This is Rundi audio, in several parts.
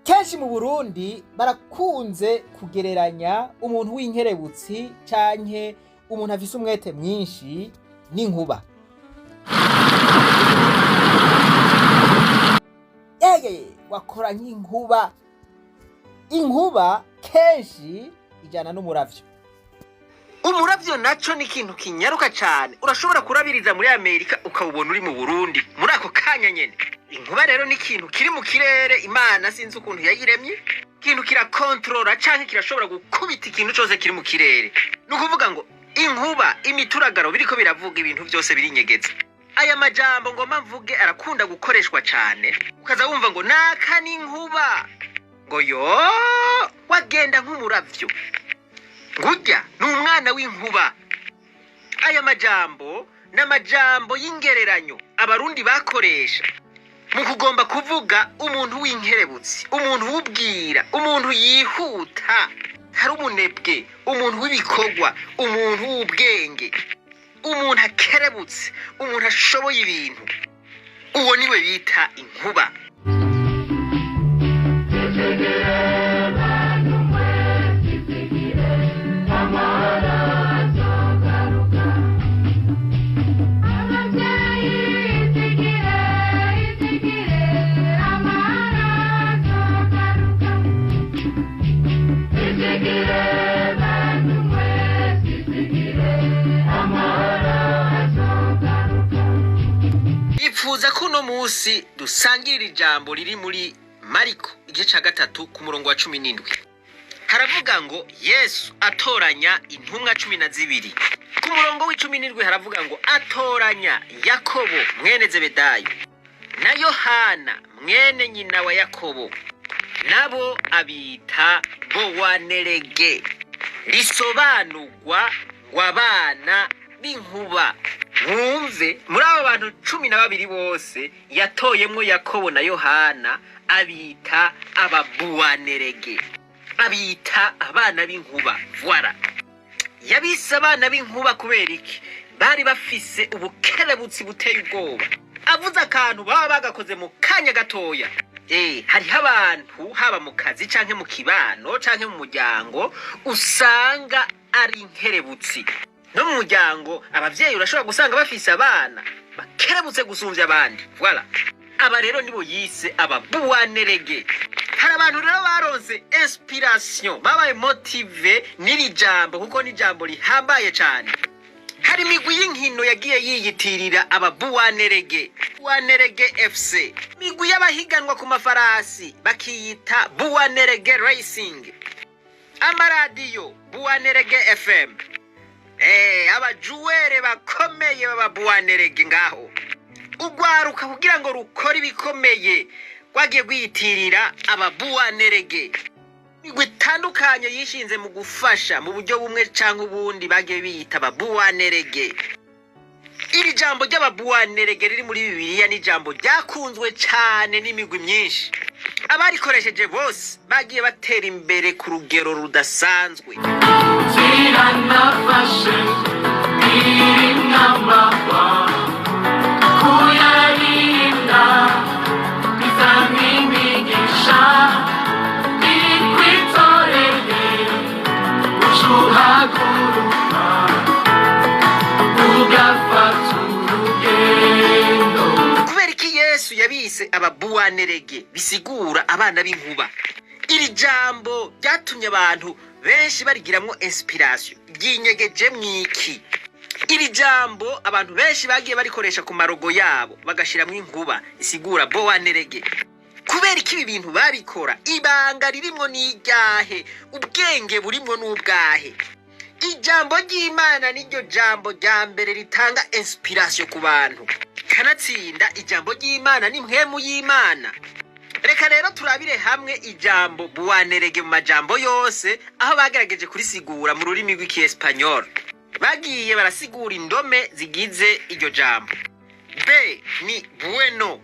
Kenshi mu Burundi barakunze kugereranya umuntu w'inkerebutsi canke umuntu afise umwete mwinshi n'inkuba. Eye wakora nk'inkuba. Inkuba kenshi ijana n'umuravyo. Umuravyo naco ni ikintu kinyaruka cane. Urashobora kurabiriza muri Amerika ukawubona uri mu Burundi muri ako kanya nyene. Inkuba rero ni ikintu kiri mu kirere. Imana sinzi ukuntu yayiremye, ikintu kirakontorora canke kirashobora gukubita ikintu cose kiri mu kirere. Ni ukuvuga ngo inkuba, imituragaro, biriko biravuga, ibintu vyose birinyegeza. Aya majambo ngomba mvuge arakunda gukoreshwa cane, ukaza wumva ngo naka n'inkuba, ngo yo wagenda nk'umuravyo, ngurya ni umwana w'inkuba. Aya majambo ni amajambo y'ingereranyo Abarundi bakoresha mu kugomba kuvuga umuntu w'inkerebutsi, umuntu w'ubwira, umuntu yihuta, hari umunebwe, umuntu w'ibikorwa, umuntu w'ubwenge, umuntu akerebutse, umuntu ashoboye ibintu. Uwo niwe bita inkuba. Ipfuza ko uno munsi dusangirira ijambo riri muri Mariko igice ca 3 ku murongo wa 17. Haravuga ngo Yesu atoranya intumwa 12. Ku murongo w'17 haravuga ngo atoranya Yakobo mwene Zebedayo na Yohana mwene nyina wa Yakobo, nabo abita Bowanerege, risobanurwa ngo abana b'inkuba. Mwumve, muri abo bantu 12 bose yatoyemwo Yakobo na Yohana, abita ababuwanerege, abita abana b'inkuba. Voilà, yabise abana b'inkuba kubera iki? Bari bafise ubukerebutsi buteye ubwoba. Avuze akantu baba bagakoze mu kanya gatoya. Hariho abantu haba mu kazi canke mu kibano canke mu muryango usanga ari inkerebutsi. No mu muryango abavyeyi urashobora gusanga bafise abana bakerebutse gusumvya abandi. Voilà, aba rero nibo yise ababuwanerege. Hari abantu rero baronse inspiration, babaye motivés n'iri jambo, kuko ni ijambo rihambaye cane. Hari imigwi y'inkino yagiye yiyitirira ababuwanerege, Buwanerege FC. Imigwi y'abahiganwa ku mafarasi bakiyita Buwanerege Racing. Amaradiyo Buwanerege FM. Abajuwere bakomeye b'ababuwanerege ngaho. Ugwaruka kugira ngo rukore ibikomeye rwagiye rwiyitirira ababuwanerege. Imigwi itandukanye yishinze mu gufasha mu buryo bumwe canke ubundi bagiye biyita ababuwanerege. Iri jambo ry'ababuwanerege riri muri Bibiliya ni ijambo ryakunzwe cane n'imigwi myinshi. Abarikoresheje bose bagiye batera imbere ku rugero rudasanzwe. Ziranafashe irinamahwa kuyarinda bizana imigisha ikwitoreye ucuhaguruka ugafata urugendo. Kubera iki Yesu yabise ababuwanerege, bisigura abana b'inkuba? Iri jambo ryatumye abantu benshi barigiramwo inspiration. Ryinyegeje mwiki? Iri jambo abantu benshi bagiye barikoresha ku marogo yabo, bagashiramwo inkuba isigura bowanerege. Kubera iki ibi bintu babikora? Ibanga ririmwo n'iryahe? Ubwenge burimwo n'ubwahe? Ijambo ry'Imana niryo jambo rya mbere ritanga inspiration ku bantu. Kanatsinda ijambo ry'Imana ni mpwemu y'Imana. Reka rero turabire hamwe ijambo buwanerege mu majambo yose aho bagerageje kurisigura mu rurimi rw'ikiespanyol. Bagiye barasigura indome zigize iryo jambo. B ni bueno,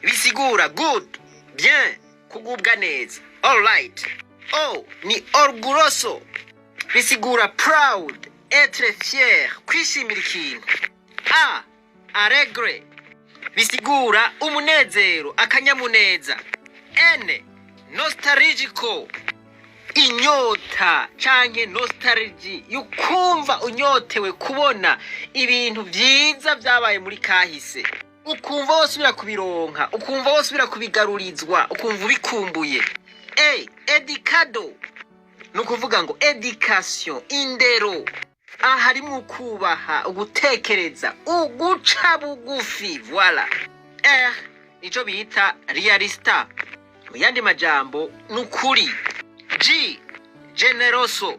bisigura good, bien, kugubwa neza, alright. O ni orgulloso, bisigura proud, être fier, kwishimira ikintu. A alegre, bisigura umunezero, akanyamuneza. N nostalgia, bisigura nostalgie, Nostalgico, inyota canke nostalgie yukumva unyotewe kubona ibintu vyiza vyabaye muri kahise, ukumva wosubira kubironka, ukumva wosubira kubigarurizwa, ukumva ubikumbuye. E, educado, ni ukuvuga ngo éducation, indero. Aha harimwo ukubaha, ugutekereza, uguca bugufi. Voilà. R, nico bita realista, mu yandi majambo ni ukuri. G, generoso,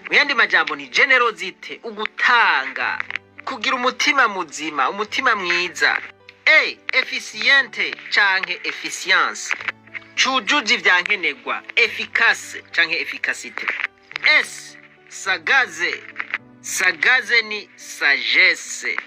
mu yandi majambo ni générosité, ugutanga, kugira umutima muzima, umutima mwiza. E, efficiente canke efficience, cujuje ivyankenerwa, efficace canke efficacité. S, sagaze. Sagaze ni sagesse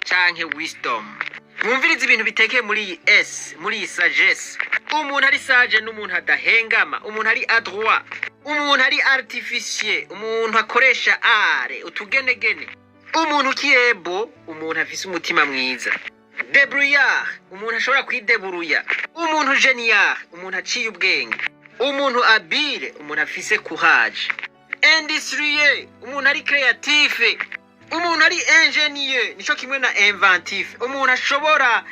canke wisdom. Mwumvirize ibintu bitekeye muri iyi S, muri iyi sagesse. Umuntu ari sage n'umuntu adahengama, umuntu ari adroit, umuntu ari artificier, umuntu akoresha art, utugenegene, umuntu kiyebo, umuntu afise umutima mwiza. Débrouillard, umuntu ashobora kwideburuya. Umuntu génial, umuntu aciye ubwenge. Umuntu habile, umuntu afise courage. Industrieux, umuntu ari créatif. Umuntu ari ingénieux nico kimwe na inventif, umuntu ashobora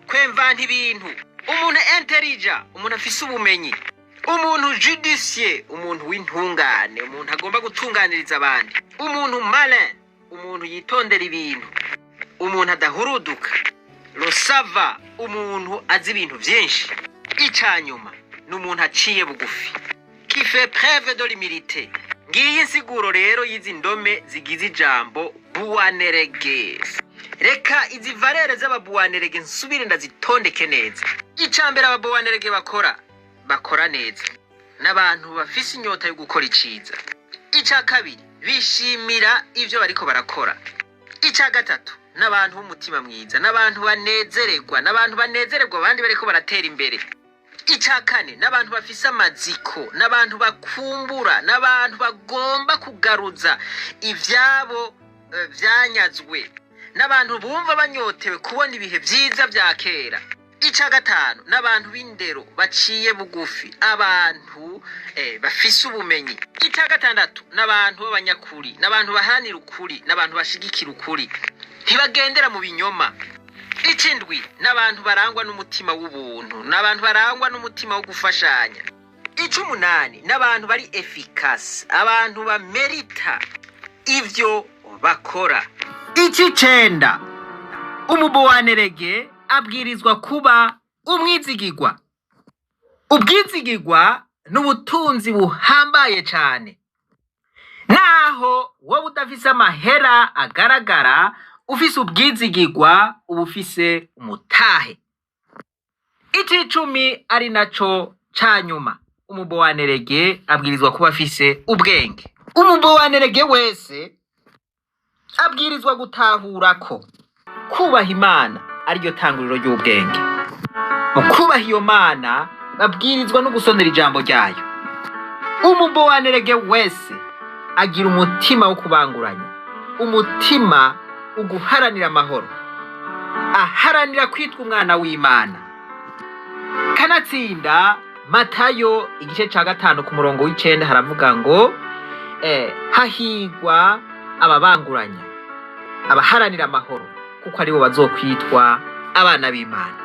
kwemvanta ibintu. Umuntu intelligent, umuntu afise ubumenyi. Umuntu judicieux, umuntu w'intungane, umuntu agomba gutunganiriza abandi. Umuntu malin, umuntu yitondera ibintu, umuntu adahuruduka. Le savant, umuntu azi ibintu vyinshi. Icanyuma ni umuntu aciye bugufi, qui fait preuve de l'humilité. Ngiyi insiguro rero y'izi ndome zigize ijambo Buwanerege. Reka izi valeurs z'ababuwanerege nsubire ndazitondeke neza. Ica mbere ababuwanerege bakora, bakora neza, n'abantu bafise inyota yo gukora iciza. Ica kabiri, bishimira ivyo bariko barakora. Ica gatatu, n'abantu b'umutima mwiza, n'abantu banezererwa, n'abantu banezererwa abandi bariko baratera imbere. Ica kane, n'abantu bafise amaziko, n'abantu bakumbura, n'abantu bagomba kugaruza ivyabo vyanyazwe, n'abantu bumva banyotewe kubona ibihe vyiza vya kera. Ica gatanu, n'abantu b'indero, baciye bugufi, abantu bafise ubumenyi. Ica gatandatu, n'abantu b'abanyakuri, n'abantu baharanira ukuri, n'abantu bashigikira ukuri, ntibagendera mu binyoma. Ikindwi, n'abantu barangwa n'umutima w'ubuntu, n'abantu barangwa n'umutima wo gufashanya. Icumunani, n'abantu bari efficace, abantu bamerita ivyo bakora. Icicenda, umubowanerege abwirizwa kuba umwizigirwa. Ubwizigirwa n'ubutunzi buhambaye cane. Naho wowe udafise amahera agaragara, ufise ubwizigirwa uba ufise umutahe. Icicumi, ari naco ca nyuma, umubowanerege abwirizwa kuba afise ubwenge. Umubowanerege wese abwirizwa gutahura ko kubaha Imana ariryo tanguriro ry'ubwenge. Mu kubaha iyo Mana, babwirizwa no gusonera ijambo ryayo. Umubowanerege wese agira umutima wo kubanguranya, umutima uguharanira amahoro, aharanira kwitwa umwana w'Imana. Kanatsinda Matayo igice ca 5 ku murongo w'9 haravuga ngo hahigwa ababanguranya, abaharanira amahoro, kuko aribo bazokwitwa abana b'Imana.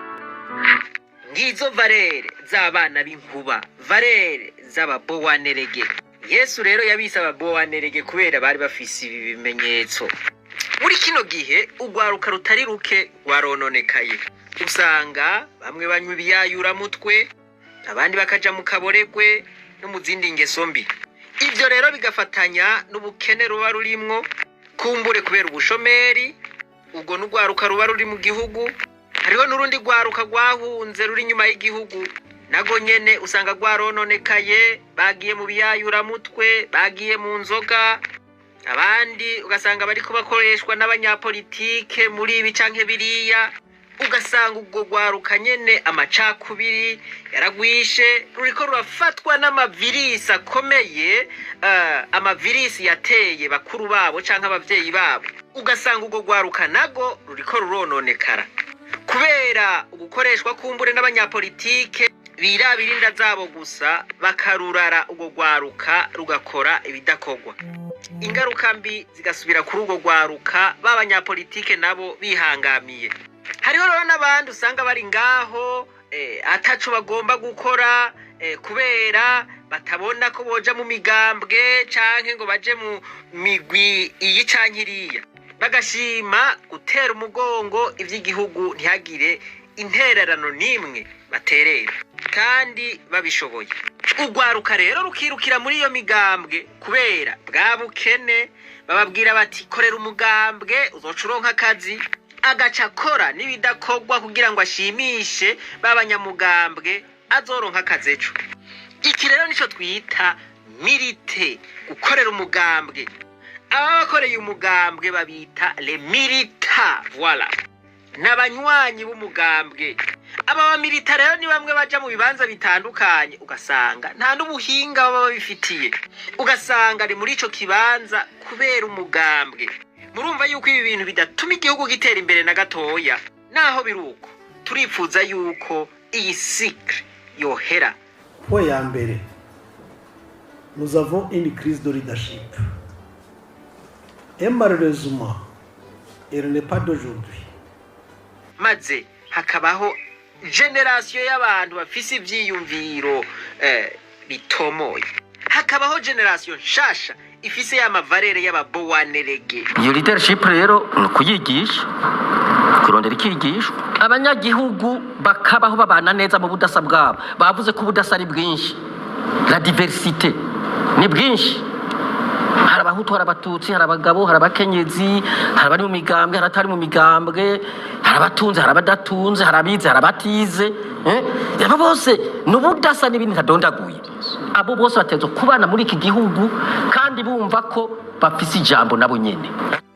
Ngizo valeurs z'abana b'inkuba, valeurs z'ababowanerege. Yesu rero yabise ababowanerege kubera bari bafise ibi bimenyetso. Muri kino gihe urwaruka rutari ruke rwarononekaye. Usanga bamwe banywa ibiyayuramutwe, abandi bakaja mu kaboregwe no mu zindi ngeso mbi. Ivyo rero bigafatanya n'ubukene ruba rurimwo, kumbure kubera ubushomeri. Ubwo n'urwaruka ruba ruri mu gihugu. Hariho n'urundi rwaruka rwahunze, ruri inyuma y'igihugu, nago nyene usanga rwarononekaye, bagiye mu biyayuramutwe, bagiye mu nzoga, abandi ugasanga bariko bakoreshwa n'abanyapolitike muri ibi canke biriya. Ugasanga ubwo rwaruka nyene amacakubiri yaragwishe, ruriko rurafatwa n'amavirisi akomeye, amavirisi yateye bakuru babo canke abavyeyi babo. Ugasanga ubwo rwaruka nago ruriko rurononekara kubera ugukoreshwa kumbure n'abanyapolitike. Birabira inda zabo gusa, bakarurara urwo rwaruka rugakora ibidakorwa, ingaruka mbi zigasubira kuri urwo rwaruka b'abanyapolitike nabo bihangamiye. Hariho rero n'abandi usanga bari ngaho ataco bagomba gukora kubera batabona ko boja mu migambwe canke ngo baje mu migwi iyi canke iriya, bagashima gutera umugongo ivy'igihugu, ntihagire intererano n'imwe baterera kandi babishoboye. Urwaruka rero rukirukira muri iyo migambwe kubera bwa bukene. Bababwira bati: "Korera umugambwe, uzoca uronka akazi." Agaca akora n'ibidakorwa kugira ngo ashimishe b'abanyamugambwe, azoronka akazi ejo. Iki rero nico twita militer, gukorera umugambwe. Aba bakoreye umugambwe babita les militants, voilà, n'abanywanyi b'umugambwe. Aba ba militants rero ni bamwe baja mu bibanza bitandukanye, ugasanga nta n'ubuhinga baba babifitiye, ugasanga ari muri ico kibanza kubera umugambwe. Murumva yuko ibi bintu bidatuma igihugu gitera imbere na gatoya. Naho biri uko, turifuza yuko iyi cycle yohera. Point ya mbere, nous avons une crise de leadership et malheureusement, elle n'est pas d'aujourd'hui. Maze hakabaho génération y'abantu bafise ivyiyumviro bitomoye, hakabaho génération nshasha ifise ya valeurs y'ababowanerege. Iyo leadership rero ni ukuyigisha, kurondera ikigisho, abanyagihugu bakabaho babana neza mu budasa bwabo. Bavuze ko ubudasa ari bwinshi, la diversité ni bwinshi: hari Abahutu, hari Abatutsi, hari abagabo, hari abakenyezi, hari abari mu migambwe, hari abatari mu migambwe, hari abatunze, hari abadatunze, hari abize, hari abatize, eh? Abo bose ni ubudasa n'ibindi ntadondaguye. Abo bose bategerezwa kubana muri iki gihugu kandi bumva ko bafise ijambo nabo nyene.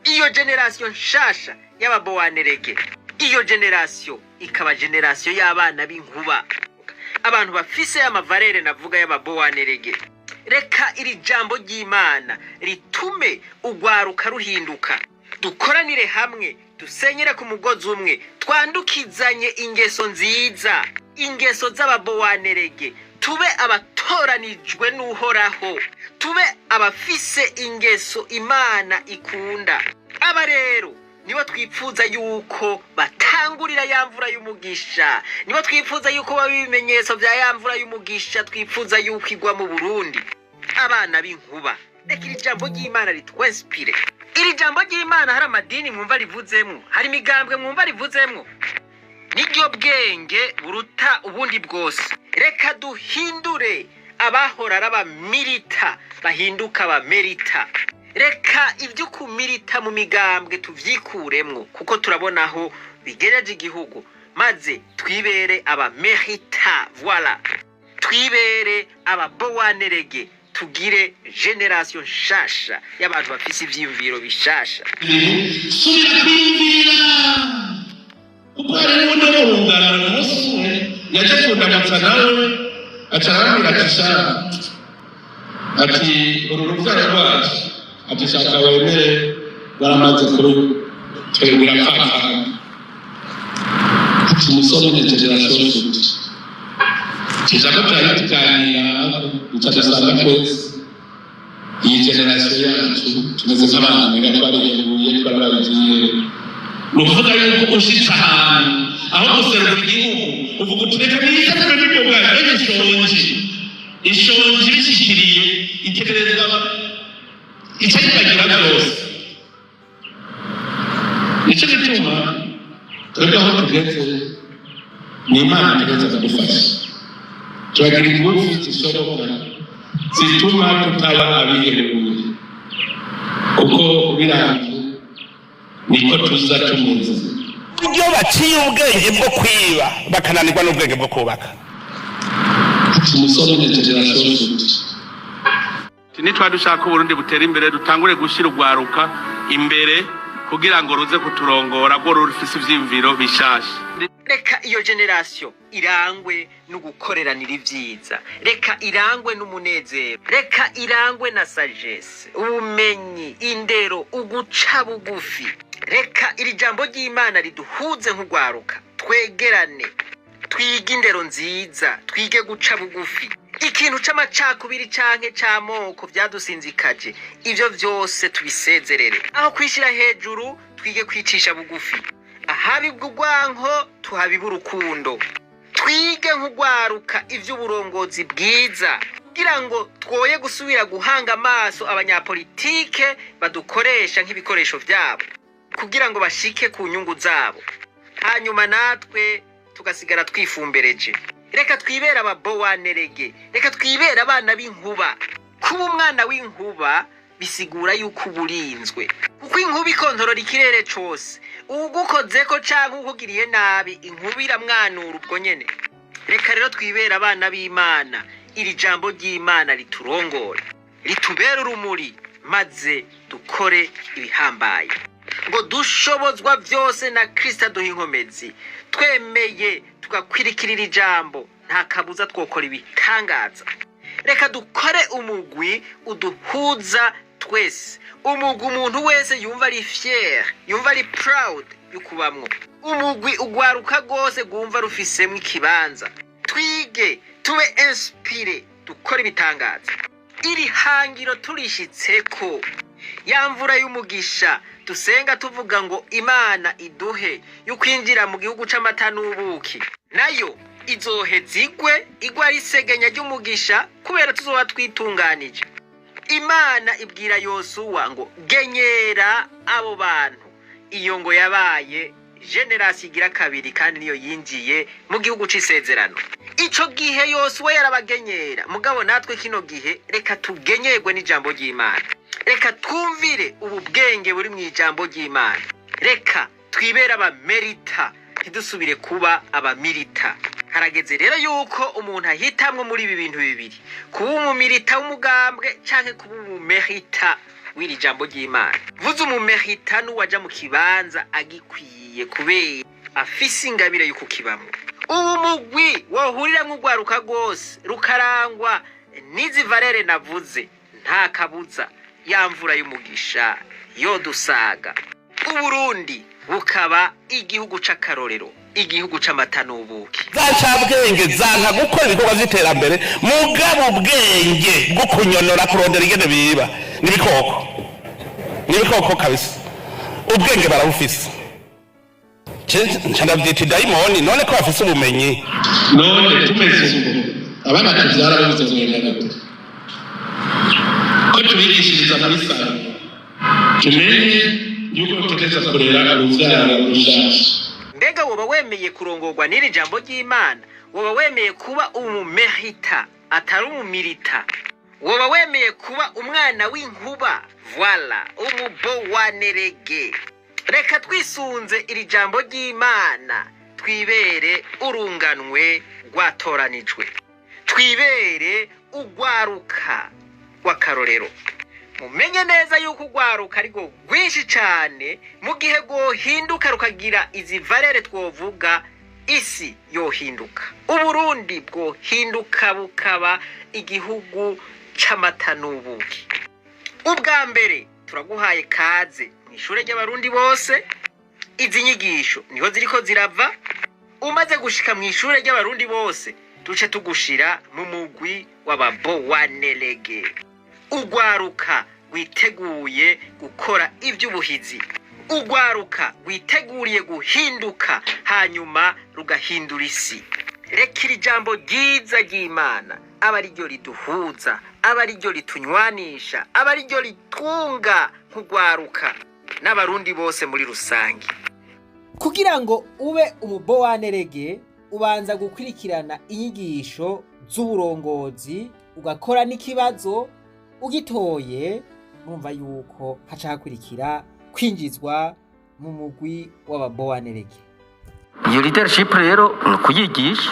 Iyo génération nshasha y'ababowanerege, iyo génération ikaba génération y'abana b'inkuba, abantu bafise ama valeurs navuga y'ababowanerege. Reka iri jambo ry'Imana ritume urwaruka ruhinduka. Dukoranire hamwe, dusenyere ku mugozi umwe, twandukizanye ingeso nziza, ingeso z'ababowanerege, tube abatoranijwe n'Uhoraho, tube abafise ingeso Imana ikunda. Aba rero nibo twipfuza yuko batangurira ya mvura y'umugisha, nibo twifuza yuko baba ibimenyetso bya ya mvura y'umugisha twifuza yuko igwa mu Burundi, abana b'inkuba. Reka iri jambo ry'Imana ritwinspire. Iri jambo ry'Imana, hari amadini mwumva rivuzemwo, hari imigambwe mwumva rivuzemwo? Niryo bwenge buruta ubundi bwose. Reka duhindure abahora ari aba militants bahinduka aba méritants. Reka ibyo kumilita mu migambwe tuvyikuremwo, kuko turabona aho bigejeje igihugu, maze twibere aba méritants, voilà, twibere ababowanerege, tugire génération nshasha y'abantu bafise ivyiyumviro bishasha. Subira kwiyumvira, kuko hari n'ubundi wo mu rungano. Umunsi umwe yaje kundamutsa, nawe aca arambwira ati: "Sha," ati, "uru rubyaro rwacu," ati, "shaka wemere, baramaze kurutwegura pfapfana," ati, "umusore ni génération futi." Tuza ko twari tuganira, duca dusanga twese iyi génération yacu tumeze nk'abantu mega twarihebuye, twarabagiye. Ni ukuvuga yuko ushitse ahantu aho guserura igihugu, uvuga uti: "Reka niyifatire n'imboga." Ishonji, ishonji bishikiriye, itegereza icyo yibagira byose. Nicyo gituma twebwe aho tugeze ni Imana itegereza kudufasha. Turagira ingufu zishoboka zituma tutaba abihebuye, kuko birangiye niko tuza tumeze. Iyo baciye ubwenge bwo kwiba, bakananirwa n'ubwenge bwo kubaka. Umusore ni génération futi. Nitwa dushaka Uburundi butera imbere, dutangure gushyira urwaruka imbere kugira ngo ruze kuturongora rwo rufise ivyiyumviro bishasha. Reka iyo génération irangwe no gukoreranira ibyiza, reka irangwe n'umunezero, reka irangwe na sagesse, ubumenyi, indero, uguca bugufi. Reka iri jambo ry'Imana riduhuze nk'urwaruka, twegerane. Twige indero nziza, twige guca bugufi. Ikintu c'amacakubiri canke c'amoko vyadusinzikaje, ivyo vyose tubisezerere. Aho kwishira hejuru, twige kwicisha bugufi. Ahabibwa urwanko, tuhabibe urukundo. Twige nk'ugwaruka ivy'uburongozi bwiza, kugira ngo twoye gusubira guhanga amaso abanyapolitike badukoresha nk'ibikoresho vyabo kugira ngo bashike ku nyungu zabo, hanyuma natwe tugasigara twifumbereje. Reka twibere ababowanerege, reka twibere abana b'inkuba. Kuba umwana w'inkuba bisigura yuko uba urinzwe, kuko inkuba ikontorora ikirere cose. Uwugukozeko canke uwukugiriye nabi, inkuba iramwanura ubwo nyene. Reka rero twibere abana b'Imana, iri jambo ry'Imana riturongore, ritubere urumuri, maze dukore ibihambaye. Ngo dushobozwa byose na Kristo aduha inkomezi. Twemeye tugakwirikirira ijambo, nta kabuza twokora ibitangaza. Reka dukore umugwi uduhuza twese, umugwi umuntu wese yumva ari fier, yumva ari proud yo kubamwo, umugwi ugwaruka rwose rwumva rufisemwo ikibanza. Twige, tube inspiré, dukore ibitangaza. Iri hangiro turishitseko, ya mvura y'umugisha dusenga tuvuga ngo Imana iduhe yo kwinjira mu gihugu c'amata n'ubuki, nayo izoheza igwe, igwa ari isegenya ry'umugisha, kubera tuzoba twitunganije. Imana ibwira Yosuwa ngo genyera abo bantu. Iyo ngo yabaye génération igira kabiri, kandi niyo yinjiye mu gihugu c'isezerano. Ico gihe Yosuwa yarabagenyera, mugabo natwe kino gihe reka tugenyerwe n'ijambo ry'Imana. Reka twumvire ubu bwenge buri mu ijambo ry'Imana. Reka twibere abamerita, ntidusubire kuba abamirita. Harageze rero yuko umuntu ahitamwo muri ibi bintu bibiri: kuba umumirita w'umugambwe canke kuba umumerita w'iri jambo ry'Imana. Vuze umumerita n'uwaja mu kibanza agikwiye, kubera afise ingabire yo kukibamwo. Ubu mugwi wohuriramwo urwaruka rwose, rukarangwa n'izi valeurs navuze, nta kabuza ya mvura y'umugisha yodusaga, Uburundi bukaba igihugu c'akarorero, igihugu c'amata n'ubuki. Za ncabwenge zanka gukora ibikorwa vy'iterambere, mugabo ubwenge bwo kunyonora, kurondera ingene biba, n'ibikoko, n'ibikoko kabisa. Ubwenge barabufise. Nca ndavyita idayimoni. None ko bafise ubumenyi? None tumeze uko, abana tubyara babuze kugenda gute, ko tubigishiriza muri salon? Tumenye yuko dutegereza kurera urubyaro rushasha. Mbega woba wemeye kurongorwa n'iri jambo ry'Imana? Woba wemeye kuba umumerita atari umumirita? Woba wemeye kuba umwana w'inkuba, voilà, umubowanerege? Reka twisunze iri jambo ry'Imana, twibere urunganwe rwatoranijwe, twibere urwaruka rw'akarorero. Mumenye neza yuko urwaruka ariko rwinshi cyane, mu gihe rwohinduka rukagira izi valeurs twovuga, isi yohinduka, Uburundi bwohinduka bukaba igihugu c'amata n'ubuki. Ubwa mbere turaguhaye kaze mu ishure ry'Abarundi bose. Izi nyigisho niho ziriko zirava. Umaze gushika mu ishure ry'Abarundi bose, duce tugushira mu mugwi w'ababowanerege, urwaruka rwiteguye gukora ivy'ubuhizi, urwaruka rwiteguriye guhinduka, hanyuma rugahindura isi. Reka iri jambo ryiza ry'Imana aba ariryo riduhuza, aba ariryo ritunywanisha, aba ariryo ritunga nk'urwaruka n'Abarundi bose muri rusange. Kugira ngo ube umubowanerege, ubanza gukurikirana inyigisho z'uburongozi, ugakora n'ikibazo. Ugitoye, murumva yuko haca hakurikira kwinjizwa mu mugwi w'ababowanerege. Iyo leadership rero ni ukuyigisha,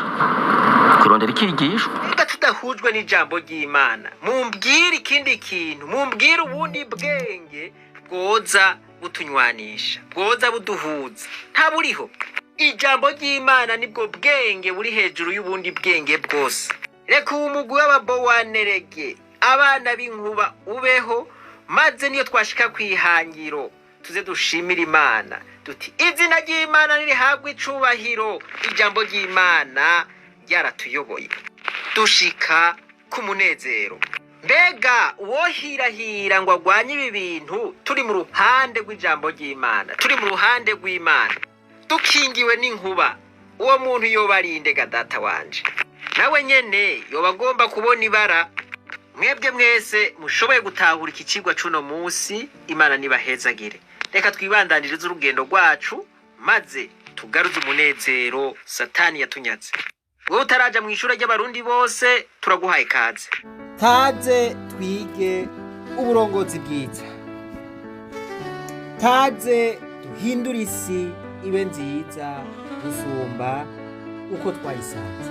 kurondera ikigishwa. Niba tudahujwe n'ijambo ry'Imana, mumbwire ikindi kintu, mumbwire ubundi bwenge bwoza butunywanisha, bwoza buduhuza. Nta buriho. Ijambo ry'Imana nibwo bwenge buri hejuru y'ubundi bwenge bwose. Reka uwo mugwi w'ababowanerege, abana b'inkuba, ubeho, maze niyo twashika kw'ihangiro. Tuze dushimire Imana duti: "Izina ry'Imana nirihabwe icubahiro." Ijambo ry'Imana ryaratuyoboye dushika ku munezero. Mbega uwohirahira ngo agwanye ibi bintu, turi mu ruhande rw'ijambo ry'Imana, turi mu ruhande rw'Imana, dukingiwe n'inkuba, uwo muntu yoba arinde ga data wanje? Nawe nyene yoba agomba kubona ibara. Mwebwe mwese mushoboye gutahura iki cigwa c'uno munsi, Imana nibahezagire. Reka twibandanirize urugendo rwacu, maze tugaruze umunezero Satani yatunyaze. Wowe utaraja mu ishure ry'Abarundi bose, turaguhaye kaze. Kaze twige uburongozi bwiza, kaze duhindure isi ibe nziza gusumba uko twayisanze.